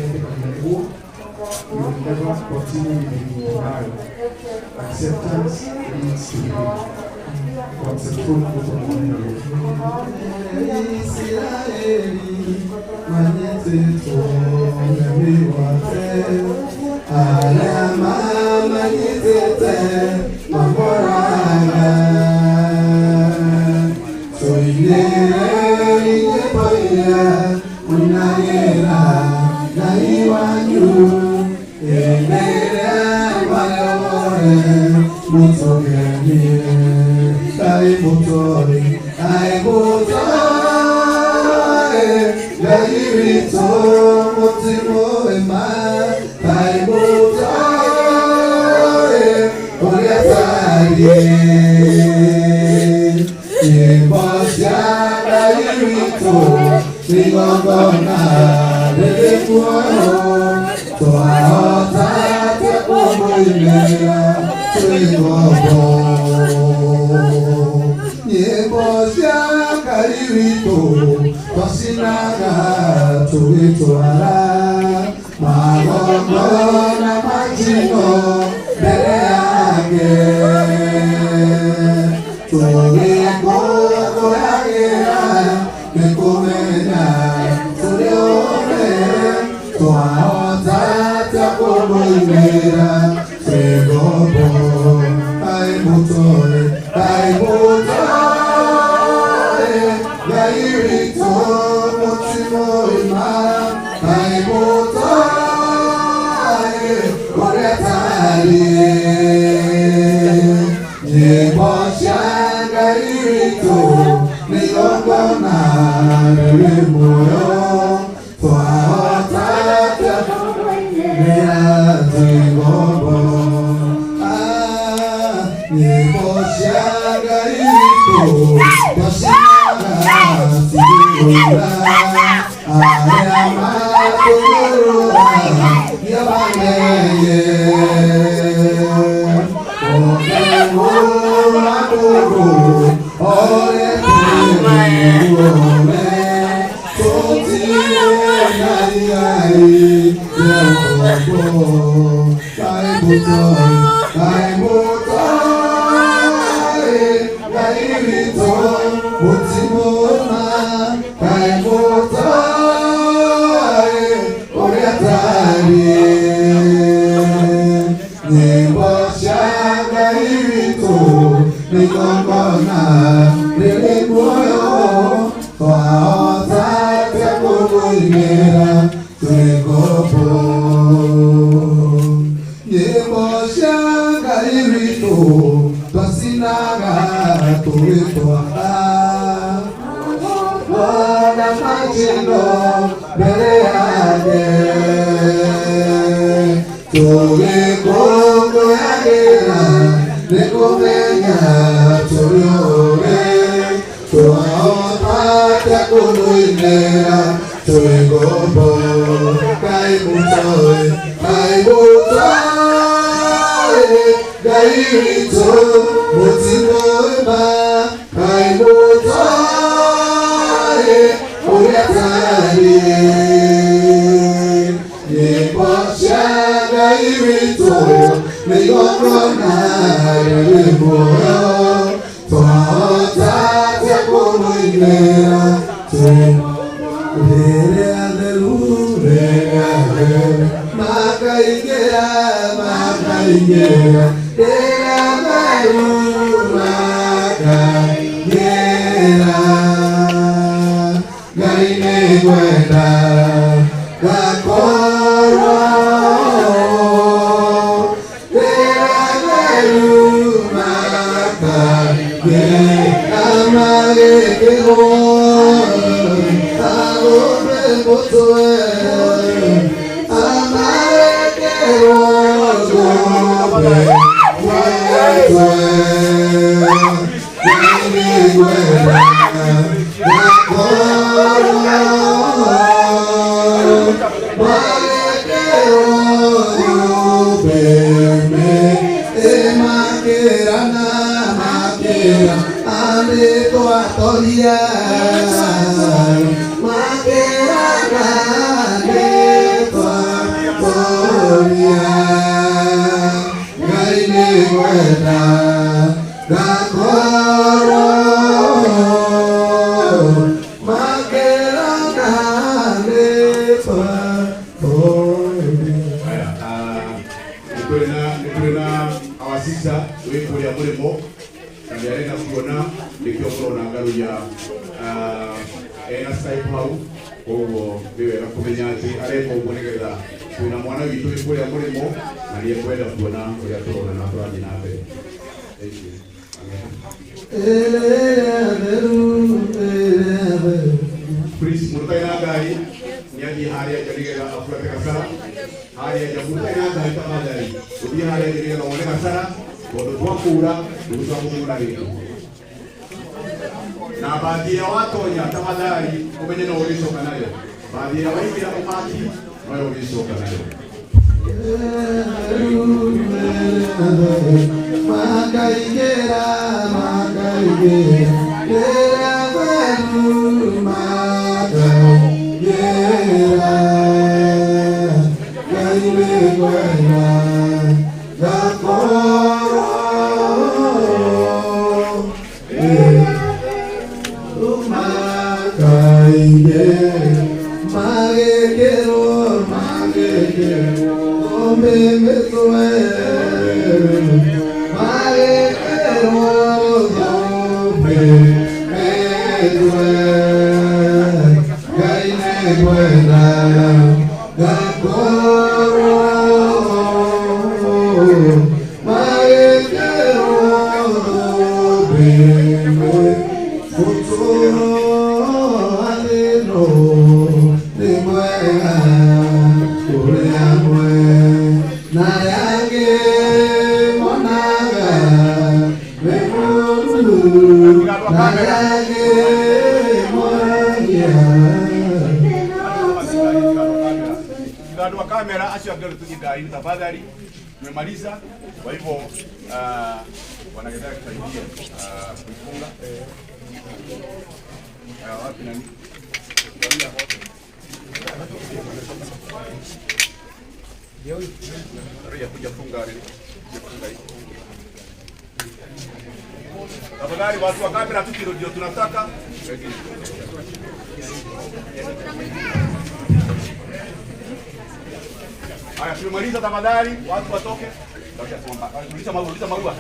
You will never continue in denial. Acceptance leads to healing. But the truth will Israeli manyitete alama manyitete mamoraga soinere inyepoya unayera naiwanyu enere mayore mutogenie ai mutore ai mutore Gairito motimo ema ai mutore oriataye Imbosya gairito Nigongona lelekuoro Toaota tekomoimera Tuigobo Imbosya gairito Tosinaga tuwitoara Magongona majino mbele yake Tũgĩkũngũyagĩra nĩ kũmenya tũrĩ othe twahota atĩa kũmũinĩra twĩ ngombo. Ai mũtore, ai mũtore, Ngai witũ mũtimũrĩma. Ai mũtore, ũrĩa tariĩ. Nyĩmbo cia Ngai witũ nĩ igongona rĩrĩ muoyo twahota atĩa kũmũinĩra twĩ ngombo. Ah, nyĩmbo cia Ngai witũ twacinaga tũkĩũra arĩa matũgũrũra nĩamamenye. Ũkĩgũra mũndũ ũrĩa tũrĩ tũtirĩ na igai rĩa ũkombo. Kaĩ mũtore, kaĩ mũtore, Ngai witũ mũtimũma. Kaĩ mũtore, ũrĩa tariĩ. Nyĩmbo cia Ngai witũ nĩ igongona rĩrĩ muoyo twahota atĩa kũmũinĩra twĩ ngombo. Nyĩmbo cia Ngai witũ twacinaga tũgĩtwara Ona majino mbere yake tũgĩkũngũyagĩra nĩ kũmenya tũrĩ othe twahota atĩa kũmũinĩra twĩ ngombo. Kaĩ mũtore, kaĩ mũtore, Ngai witũ mũtimũrĩma. Kaĩ mũtore, ũrĩa tariĩ. Nyĩmbo cia Ngai witũ nĩ igongona rĩrĩ muoyo twahota atĩa kũmũinĩra twĩ rĩrĩa theru rĩrĩa theru makaingĩra makaingĩra rĩrĩa theru makaingĩra Ngai nĩngwenda ngakorwo rĩrĩa theru makaingĩra magĩkĩrwo agũmbe mũtwe amagĩkĩrwo ngũmbe mũtwe Ngai nĩngwenda ngakorwo Twatoria makĩraga nĩ twatoria Ngai nĩ ngwenda ngakorwo makĩraga nĩ twatoria. Haya, nĩ kũrĩ na our sister wĩ kũrĩa mũrĩmo na nĩ arenda kuona nĩkĩo mũrona Ngaruiya ena Skype hau. Koguo nĩ wega kũmenya atĩ areka ũguo nĩgetha kwĩna mwana witũ wĩ kũrĩa mũrĩmo na nĩ ekwenda kuona ũrĩa tũrona na tũrathiĩ na mbere. Thank you. Ĩrĩa theru, ĩrĩa theru. Please, mũndũ ũtarĩ na ngari nĩ athiĩ harĩa nja nĩgetha abuate gacara harĩa nja. Mũndũ ũtarĩ na ngari, tafadhali ũthiĩ harĩa nja nĩgetha wone gacara, tondũ twakũra ndũgũcoka kũmona rĩngĩ. Na bathi ĩrĩa watonya, tafadhali ũmenye no ũrĩcoka nayo. Bathi ĩrĩa waingĩra ũmaki noyo ũrĩcoka nayo. Makaingĩra, makaingĩra rĩrĩa theru, makaingĩra. Ngai nĩ ngwenda ngakorwo makaingĩra, magĩkĩrwo, magĩkĩrwo thũmbĩ mĩtwe, magĩkĩrwo thũmbĩ mĩtwe. Ngai nĩ ngwenda ngakorwo magĩkĩrwo thũmbĩ mĩtwe. Thĩno nĩ mwega kũrĩ amwe na arĩa angĩ monaga wĩ mũũru na arĩa angĩ moragia. Andũ a kamera acio angĩ tũthiĩ ngari-inĩ tafadhali. Tumemaliza, kwa hivyo wanagedha tusaidie kuifunga. Wapi nani? Ruya, kuja funga kuja funga hii. Tafadhali watu wa kamera tu ndio tunataka. Wengine. Haya, tumemaliza tafadhali, watu watoke. Uliza maua, uliza maua.